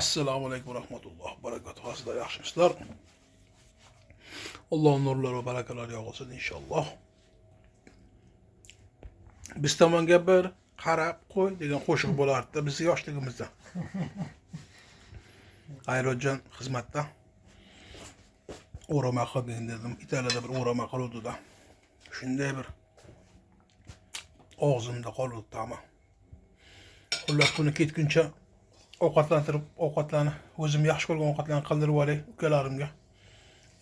Assalomu alaykum va rahmatullohi va barakatuh. Azizlar, yaxshimisizlar? Alloh nurlari va barakalari yog'ilsin inshaalloh. Biz tomonga bir qarab qo'y degan qo'shiq bo'lardi bizni yoshligimizda. G'ayratjon xizmatda o'rama qilgin dedim. Italiyada bir o'rama qiluvdi-da. Shunday bir og'zimda qoldi ta'mi. Xullas, buni ketguncha ovqatlantirib, ovqatlarni o'zim yaxshi ko'rgan ovqatlarni qildirib olay ukalarimga.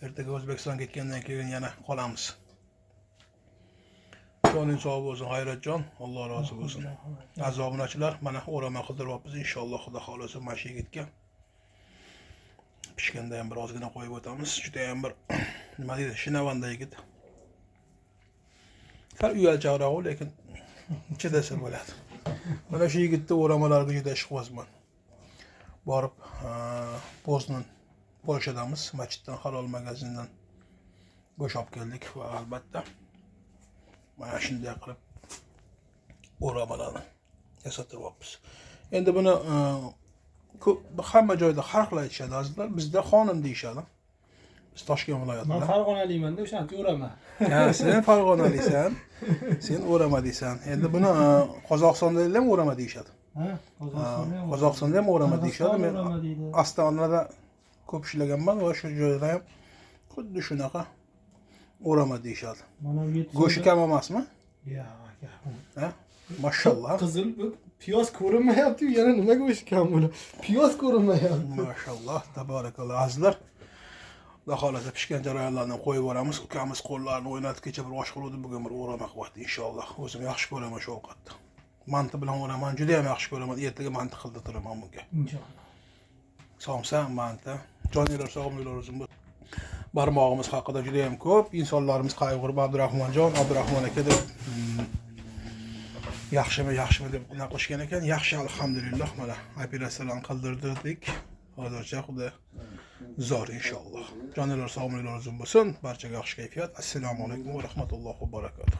Ertaga O'zbekistonga ketgandan keyin yana qolamiz. Joning sog' bo'lsin, G'ayratjon, Alloh rozi bo'lsin. Aziz obunachilar, mana o'rama qildiryapmiz inshaalloh, Xudo xohlasa mana shu yigitga. Pishganda ham bir ozgina qo'yib o'tamiz. Juda ham bir nima deydi, shinavanda yigit. Sal uyalchoqroq, lekin chidasa bo'ladi. Mana shu yigitni o'ramalariga juda ishqibozman. Borib, Poznan, Polshadamiz, masjiddan, halol magazindan go'sht olib keldik va albatta mana shunday qilib o'ramalarni yasatiryapmiz. Endi buni ko'p hamma joyda har xil aytishadi, azizlar. Bizda xonim deyishadi. Biz Toshkent Man viloyatida. Farg'onalikman-da, o'shaning o'rama. Ha, sen Farg'onaliksan. Sen o'rama deysan. Endi buni Qozog'istonda ham o'rama deyishadi. Ha, Qozog'istonda ham. Qozog'istonda ham o'rama deyishadi. Qirg'iziston Men o'rama deydi. Ostonada ko'p ishlaganman va shu joyda ham xuddi shunaqa o'rama deyishadi. Mana bu Yetti Go'shti kam emasmi? Yo'q, yo'q. Ha? Mashalloh. Qizil bu piyoz ko'rinmayapti, yana nima go'sht kam buni? Piyoz ko'rinmayapti. Mashalloh, tabarakalloh, azizlar. Xudo xohlasa pishgan jarayonlarni qo'yib yuboramiz. Ukamiz qo'llarini o'ynatib kecha bir osh qiluvdi, bugun bir o'rama qilyapti inshaalloh. O'zim yaxshi ko'raman shu ovqatni. Manti bilan o'raman, juda ham yaxshi ko'raman. Ertaga manti qildirtiraman bunga. Inshaalloh. Somsa, manti. Joninglar sog'lig'inglar uzun bo'lsin. Barmog'imiz haqida juda ham ko'p insonlarimiz qayg'urib, Abdurahmonjon, Abdurahmon aka deb yaxshimi, yaxshimi deb unaqa qilishgan ekan. Yaxshi, alhamdulillah, mana operatsiyalarni qildirdik. Hozircha Xudo zo'r inshaalloh. Joninglar sog'lig'inglar uzun bo'lsin. Barchaga yaxshi kayfiyat. Assalomu alaykum va rahmatullohi va barakatuh.